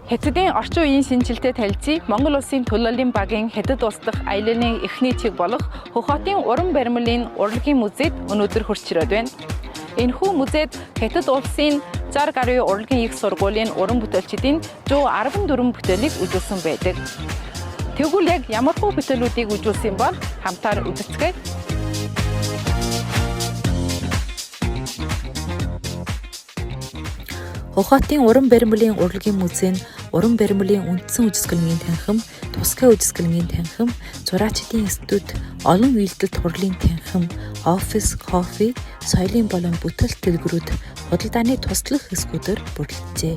Хятадын орчин үеийн шинжилтэй танилцъя. Монгол улсын төлөөллийн багийн Хятад улс дахь аяллын эхний чиг болох Хохотын уран баримлын урлагийн музейд өнөөдөр хурц ирээд байна. Энэхүү музейд Хятад улсын 60 гаруй урлагийн их сургуулийн уран бүтээлчдийн 114 бүтээлийг үзүүлсэн байдаг. Тэгвэл яг ямархуу бүтээлүүдийг үзүүлсэн бол хамтаар үзэцгээе. Хохотын уран баримлын урлагийн музей нь уран баримлын үндсэн үзэсгэлэнгийн танхим, тусгай үзэсгэлэнгийн танхим, зураачдын институт, олон үйлдэлт хурлын танхим, офис, кофе, соёлын болон бүтээлт дэлгэрүүд, худалдааны туслах хэсгүүдээр бүрэлджээ.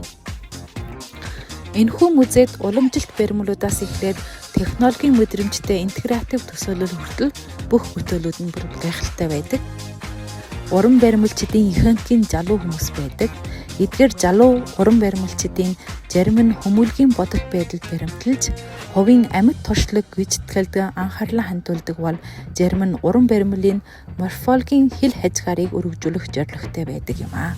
Энэхүү музейд уламжилт баримлуудаас эхлээд технологийн мэдрэмжтэй интегратив төсөөлөл хүртэл бүх бүтээлүүд нь бүр гайхалтай байдаг. Уран баримлчдын ихэнх нь залуу хүмүүс байдаг. Эдгээр залуу уран баримлчдын зарим нь хүмүүлгийн бодит байдалд баримталж, хувийн амьд туршлага гүйцэтгэлд анхаарлаа хандуулдаг бол зарим нь уран баримлын морфологийн хил хязгаарыг өргөжүүлэх зорилготой байдаг юм аа.